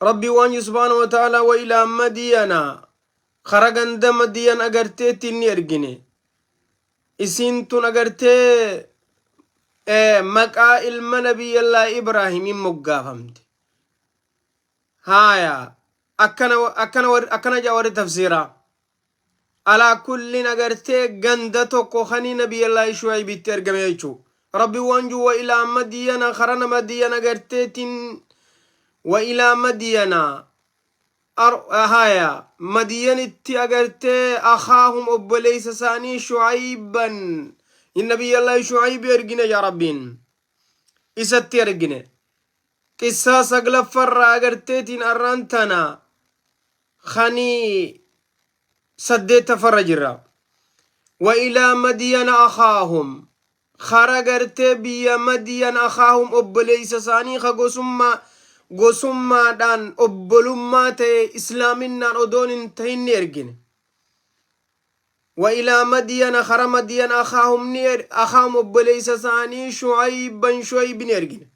Rabbii waan jiru subhaanahu wa ta'aalaa wa ilaa madiyana kara ganda madiyan agarteetti inni ergine. Isiin tun agartee maqaa ilma nabiyyallaa Ibraahimiin moggaafamte. Haaya akkana akkana akkana jaa warri tafsiiraa. Alaa kullin agartee ganda tokko kanii nabiyyallaahi Shu'aybitti ergame jechuu. Rabbi waan jiru wa ilaa madiyana karana madiyana agarteetiin wa ilaa madiyana haya madiyanitti agartee akhaahum obboleessa isaanii Shu'ayban nabiyyallaahi Shu'aybi ergine yaa Rabbiin isatti ergine. Qissaa saglaffarraa agarteetiin arraan tana kanii saddeettaffarra jirra. Wa ilaa madiyana akhaahum kara gartee biyya madiyan akhaahum obboleessa isaanii ka gosummaa gosummaadhaan obbolummaa ta'e islaaminnaan odoon hin tahin ni ergine. Wa ilaa madiyana kara madiyan akhaahum ni akhaahum obboleessa isaanii shu'ayban shu'ayb ni ergine.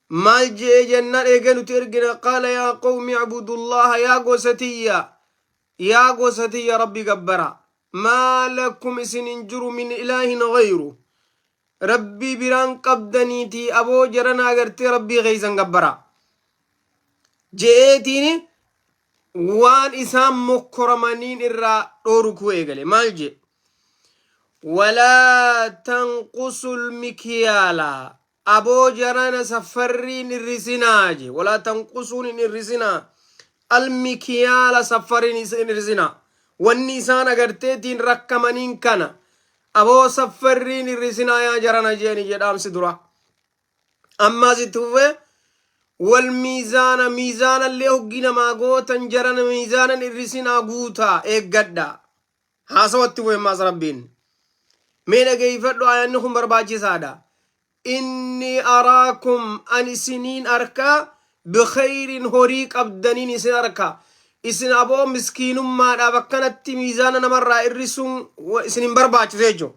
Maal je'e jennaan eega nuti ergine qaala yaa qawmi icbudullaaha yaa gosa tiyya yaa gosa tiyya rabbi gabbara maa lakum isin hin jiru min ilaahin gayru rabbii biraan qabdaniitii aboo jarana agartee rabbii keeysan gabbara je'eetiin waan isaan mokkoramaniin irraa dhoorukuu eegale maal jee walaa tanqusul mikyaala Aboo jarana saffarrii hin irrisinaa je walaa tanqusuun hin irrisinaa almikiyaala saffariin hin irrisinaa wanni isaan agarteetiin rakkamaniin kana aboo saffarrii hin irrisinaa yaa jarana jeeni jedhaamsi dura ammaas itti fufee wal miizaana miizaanallee hoggii namaa gootan jarana miizaanan irrisinaa guutaa eeggadha Haasawatti bu'e ammaas Rabbiin. Mee dhageeffadhu aayanni kun barbaachisaadha. Inni araakum an isiniin arka bikhayrin horii qabdaniin isin arka. Isin aboo miskiinummaadhaaf akkanatti miizaana namarraa irrisuun isin hin barbaachisu jechuudha.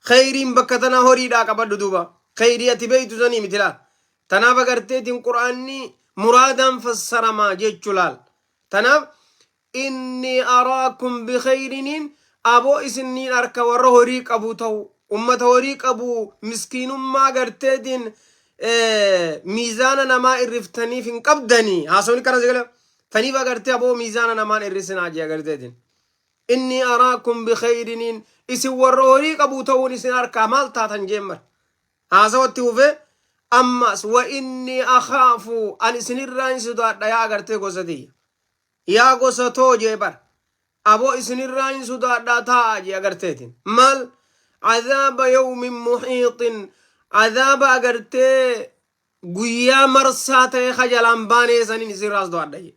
Khayriin bakka tanaa horiidhaa qabadhu duuba. Khayrii ati beeytu sanii miti laal. Tanaaf agarteetiin qur'aanni muraadaan fassaramaa jechuu laal. Tanaaf Inni araakum bikheyriniin aboo isin niin arka warra horii qabu ta'u ummata horii qabu miskiinummaa garteetiin miizaana namaa irriftaniif hin qabdanii haasawni kana sigala taniif agartee aboo miizaana namaan irrisinaa jee agarteetiin inni araakum bikheyriniin isin warra horii qabu ta'uun isin arkaa maal taatan jeen mar haasawatti fufee ammas wa inni akhaafu an isinirraa hin sodaadha yaa agartee gosa tiyya Yaa gosa too jee bar. Aboo isinirraa hin sodaadhaa taa'aa jee agarteetiin. Maal? Azaaba yawmin muhiixin. Azaaba agartee guyyaa marsaa ta'e ka jalaan baanee saniin isinirraa sodaadha jee.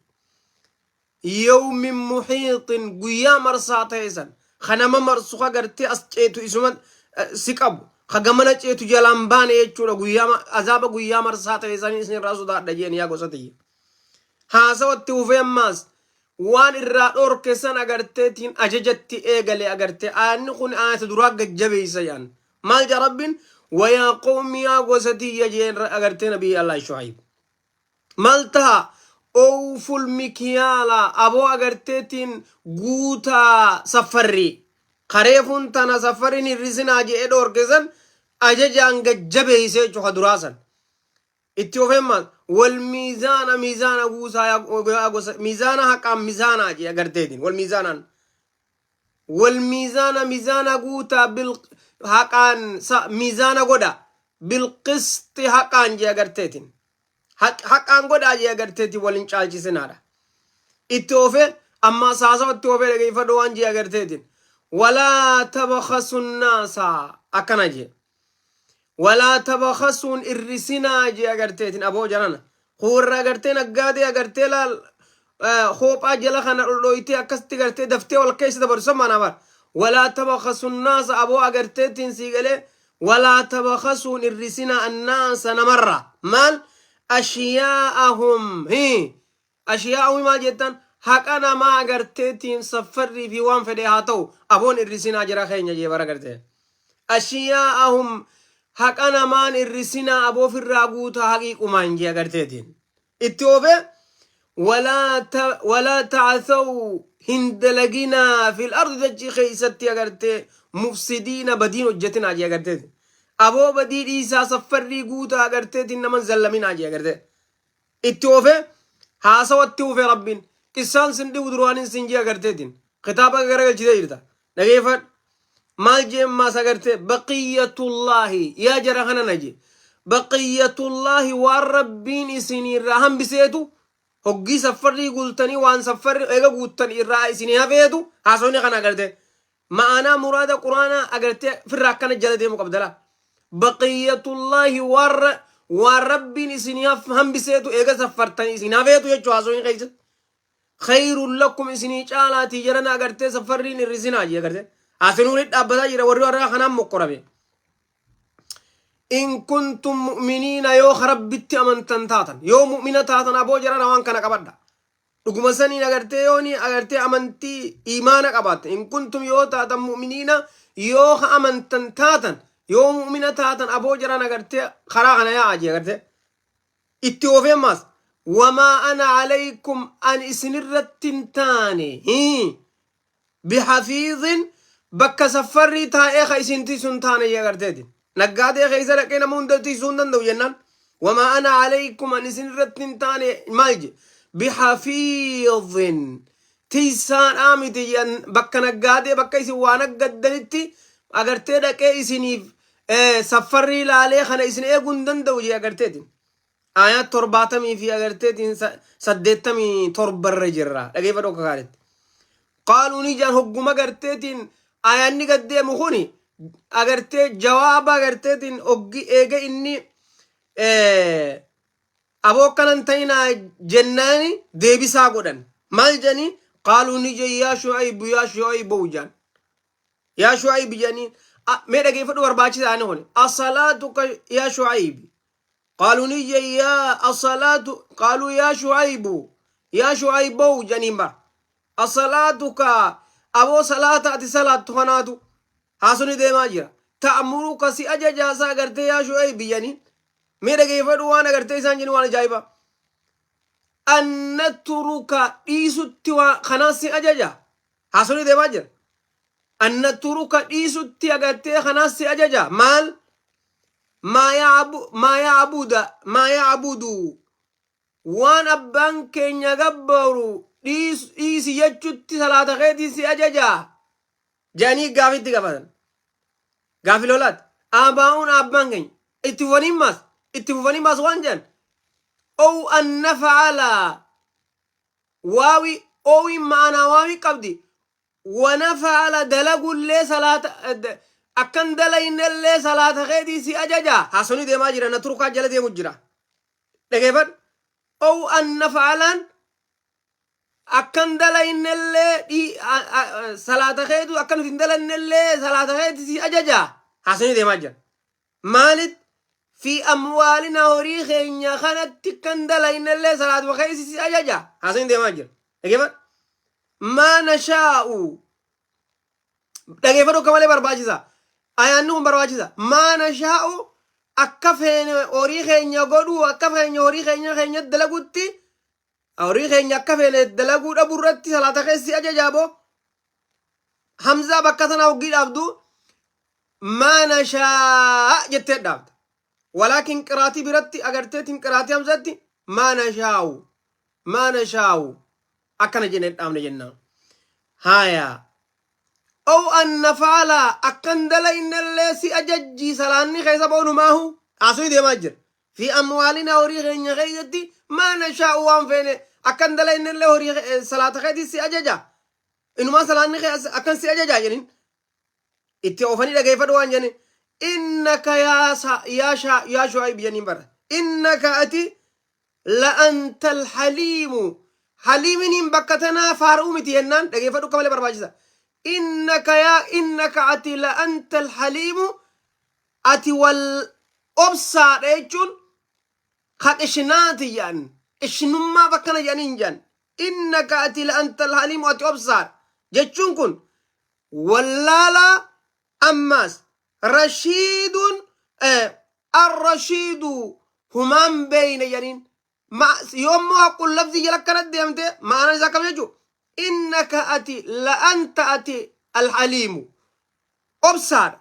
Yawmin muhiixin guyyaa marsaa ta'e san ka nama marsu ka gartee as ceetu isuma si qabu ka gamana ceetu jalaan baane jechuudha guyyaa azaaba guyyaa marsaa ta'e saniin isinirraa sodaadha jeen yaa gosa tiyya. Haasawatti fufee ammaas waan irraa dhorke san agarteetiin ajajatti eegale agartee aayanni kun aayata duraa gad jabeessa jedhan. Maal jedha Rabbiin? Wayaa qawmi yaa gosa tiyya jeen agartee Nabii Allah Shu'ayb. Maal taha? Ooful mikiyaala aboo agarteetiin guutaa saffarrii. Kareefuun tana saffarriin hir'isinaa jedhee dhorke san ajajaan gad jabeesse jechuudha duraa san. Itti ofeen maal? Wal miizaana miizaana guusaa yaa gosa miizaana haqaan miizaanaa jee agarteetiin wal miizaanaan. Wal miizaana miizaana guutaa bil haqaan miizaana godha bilqisxi haqaan jee agarteetiin. Haqaan godhaa jee agarteetiin wal hin caalchisinaadha. Itti ofee ammaa saasawa itti ofee dhageeffadhu waan jee agarteetiin. Walaa tabakhasu naasa akkana jee. Walaa tabakhasuun irrisinaa jee agarteetin aboo jarana. Warra agartee naggaadee agartee laal koophaa jala kana dhodhooytee akkasitti gartee daftee wal keessa dabarsu san maanaa bara. Walaa tabakhasuun naasa aboo agarteetiin sii galee walaa tabakhasuun irrisinaa annaasa namarraa maal ashiyaa'ahum hii Ashiyaa'uu maal jettan haqa namaa agarteetiin saffarrii fi waan fedhe haa ta'u aboon irrisinaa jara keenya jee bara gartee. Ashiyaa'ahum haqa namaan irrisinaa aboo firraa guutaa haqiiqumaan jee agarteetiin. Itti oofee walaa ta'athaw hin dalaginaa fil ardi dachii keessatti agartee mufsidiina badiin hojjetinaa jee agarteeti. Aboo badii dhiisaa saffarrii guutaa agarteetiin naman zallaminaa jee agartee. Itti oofee haasawatti oofee rabbiin qissaan sin dhibu duraanin sin jee agarteetiin kitaaba garagalchitee jirta. Dhageeffadhu. Maal jeen maas agartee baqiyyatullaahi yaa jara kana na jee. Baqiyyatullaahi waan rabbiin isinirraa hambiseetu hoggii saffarrii guultanii waan saffarri eega guuttan irraa isinii hafeetu haasofni kana agartee. Ma'anaa muraada quraanaa agartee firra akkana jala deemu qabda laa. Baqiyyatullaahi waan rabbiin isinii hambiseetu eega saffartanii isin hafeetu jechuu haasofni keessatti. Khayrun lakum isinii caalaatii jarana agartee safarriin hir'isinaa jee agartee. Asinuu ni dhaabbataa jira warri warra kanaan mokkorame. In kuntum mu'miniina yoo ka rabbitti amantan taatan yoo mu'mina taatan aboo jarana waan kana qabadha. Dhuguma saniin agartee yoo ni agartee amantii imaana qabaatte in kuntum yoo taatan mu'miniina yoo ka amantan taatan yoo mu'mina taatan aboo jarana agartee karaa kana yaa'aa jee agartee. Itti oofee ammaas wamaa ana alaykum ani isinirratti hin taane hii bihafiizin bakka saffarrii taa'ee ka isin tiisu hin taane jee agarteeti. Naggaadee keessa dhaqee nama hunda tiisuu hin danda'u jennaan. Wamaa ana alaykum ani isinirratti hin taane maal je bihafiizin tiisaadhaa miti jedhan bakka naggaadee bakka isin waa naggaddanitti agartee dhaqee isiniif saffarrii laalee kana isin eeguu hin danda'u jee agarteeti. Aayaa 70 fi agarteetiin 87 irra jirra. Dhageeffadhu akka gaariitti. Qaaluu ni jaan hogguma agarteetiin aayaanni gad deemu kuni agartee jawaaba agarteetiin hoggi eega inni aboo akkanan ta'inaa jennaani deebisaa godhan. Maal jedhanii? Qaaluu ni jeen yaa Shu'aybu yaa Shu'aybu jaan. Yaa Shu'ayb jedhanii mee dhageeffadhu barbaachisaa inni kun. Asalaatuka yaa Shu'ayb. Qaaluu ni jeen yaa asalaatu qaaluu yaa Shu'aybu yaa Shu'aybow jedhaniin bara. Asalaatuka aboo salaata ati salaattu kanaatu haasoni deemaa jira. Ta'muruka si ajajaasaa agartee yaa Shu'ayb jedhaniin. Mee dhageeffadhu waan agartee isaan jedhan waan ajaa'ibaa. An natruka dhiisutti waa kanaan si ajaja. Haasoni deemaa jira. An natruka dhiisutti agartee kanaan si ajaja. Maal? Maa ya'buda maa ya'budu waan abbaan keenya gabbaru dhiisi jechutti salaata keetiin si ajaja. Jedhanii gaafitti gaafatan. Gaafi lolaati. Aabaa'uun abbaan keenya. Itti fufanii maas. Itti fufanii maas waan jedhan. Ow an nafa'ala. Waawi owiin ma'anaa waawii qabdi. Wa nafa'ala dalagullee salaata akkan dalaynellee salaata keetii si ajaja. Haasoni deemaa jira na turkaa jala deemu jira. Dhageeffadhu. Ow an nafa'alaan Akkan dalaynellee salaata keetu akka nuti hin dalannellee salaata keetti si ajaja. Haasanii deemaa jira. Maalit fi amwaalina horii keenya kanatti kan dalaynellee salaatuma keessa si ajaja. Haasanii deemaa jira. Dhageeffadhu. Maa nashaa'u. Dhageeffadhu akka malee barbaachisa. Ayaanni kun barbaachisa. Maa nashaa'u akka feene horii keenya godhuu akka feene horii keenya keenya dalagutti Horii keenya akka feene dalaguu dhabuu irratti salaata keessi ajaja boo. Hamzaa bakka tanaa hoggii dhaabdu maa nashaa jettee dhaabda. Walaakin qiraatii biratti agarteetiin qiraatii hamzatti maa nashaa'u maa nashaa'u akkana jennee dhaabne jennaan. Haaya. Ow an nafaalaa akkan dalaynellee si ajajjii salaanni keessa boonumaahu haasofni deemaa jira. Fi amwaalinaa horii keenya keessatti maa nashaa'u waan feene akkan dalaynellee horii salaata keetii si ajaja. Inumaa salaanni kee akkan si ajaja jedhin. Itti oofanii dhageeffadhu waan jedhani. Innaka yaa yaa yaa Shu'ayb jedhaniin bara. Innaka ati la'antal haliimu. Haliiminiin bakka tanaa faaruu miti jennaan dhageeffadhu akka malee barbaachisa. Innaka yaa innaka ati la'antal haliimu ati wal obsaadha jechuun ka qishinaati jedhan qishinummaaf akkana jedhanii hin jedhan innaka ati la'antal haliimu ati obsaadha jechuun kun wallaalaa ammaas rashiidun arrashiidu humaan beeyne jedhaniin. Yoommoo haqqul lafzii jala akkana deemte ma'anaan isaa akkam jechuudha? Innaka ati la'anta ati alhaliimu obsaadha.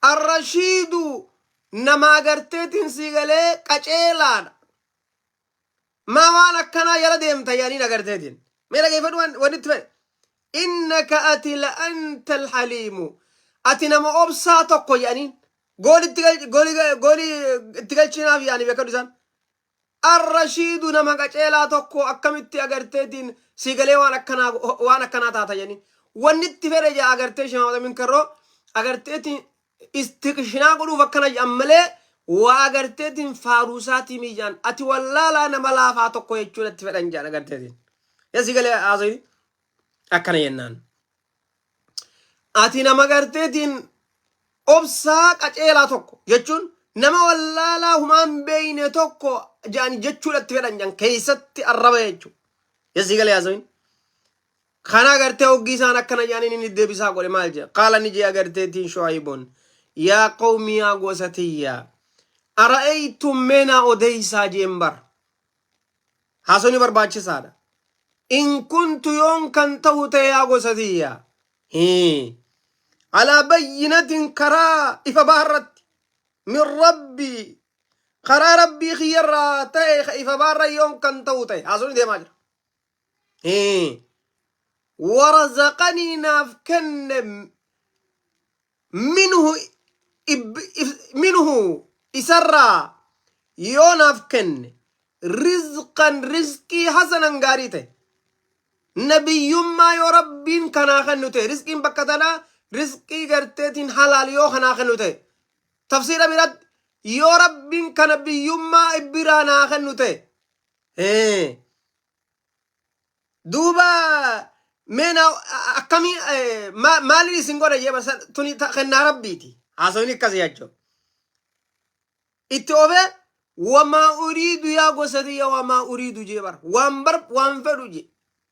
Arrashiidu nama agarteetiin sii galee qaceelaadha. Maa waan akkanaa jala deemta yaaniin agarteetiin. Mee dhageeffadhu waan wanni itti fedhe. Innaka ati la'anta alhaliimu. Ati nama obsaa tokko yaaniin. Gooli itti gal- gooli gooli itti galchinaaf yaani beekadhu isaan. Arrashiidu nama qaceelaa tokko akkamitti agarteetiin sii galee waan akkanaa taata jedhanii. Wanni itti fedhe jaa agartee shamaamata minkarroo agarteetiin istiqshinaa godhuuf akkana jedhan malee waa agarteetiin faaruusaatii miijaan ati wallaalaa nama laafaa tokko jechuudha itti fedhan jedhan agarteetiin. Yaa sii galee haasawini akkana jennaan. Ati nama garteetiin obsaa qaceelaa tokko jechuun nama wallaalaa humaan beeyne tokko jedhan jechuudha itti fedhan jedhan keessatti arraba jechuudha. Yaa sii galee haasawini. Kana agartee hoggii isaan akkana jedhaniin inni deebisaa godhe maal jedhe? Qaala ni jedhe agarteetiin Shu'aybuun. Yaa qawmi, yaa gosa tiyya. Ara'aytum, mee naa odeessaa jeen bar. Haasawni barbaachisaadha. In kuntu yoon kan ta'u ta'e yaa gosa tiyya. Alaa bayyinatin, karaa ifa baharratti. Min rabbii, karaa rabbii kiyyarraa ta'e ifa baharra yoon kan ta'u ta'e. Haasawni deemaa jira. Warazaqanii naaf kenne minhu minhu isarraa yoo naaf kenne rizqan, rizqii hasanan gaarii ta'e, nabiyyummaa yoo rabbiin kanaa kennu ta'e, rizqiin bakka tanaa rizqii garteetiin halaal yoo kanaa kennu ta'e, tafsiira biratti yoo rabbiin kana biyyummaa biraa naa kennu ta'e, duuba mee na akkamii maaliin isin godha jee barsa tuni kennaa rabbiiti haasawni akkasii jechuudha. Itti oofee wamaa uriidu yaa gosa tiyya wamaa uriidu jee bara waan bar waan fedhu jee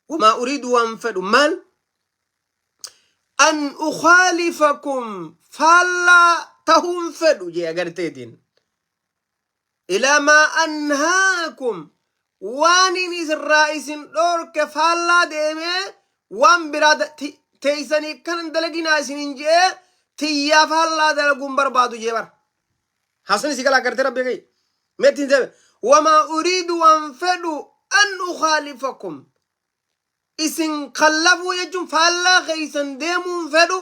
wamaa uriidu waan fedhu maal an ukhaalifakum faallaa tahuun fedhu jee agarteetiin. Ilaa maa anhaakum, waan inni isirraa isin dhoorke faallaa deemee waan biraa teeysanii kanan dalaginaa isinin je'ee tiyyaa faallaa dalaguun barbaadu jee bara. Haasani si gala agartee rabbi kee. Meetti hin seeme. Wamaa uriidu waan fedhu an ukhaalifakum. Isin kallafuu jechuun faallaa keeysan deemuun fedhu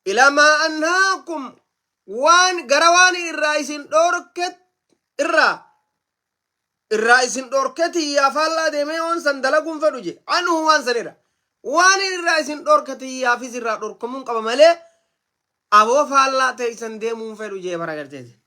ilaa maa anhaakum waan gara waan irraa isin dhoorke irraa isin dhoorke tiyyaa faallaa deemee waan san dalaguun fedhu je anhu waan sanirra waan irraa isin dhoorke tiyyaafis irraa dhorkamuun qaba malee aboo faallaa teeysan deemuun fedhu jee bara garteeti.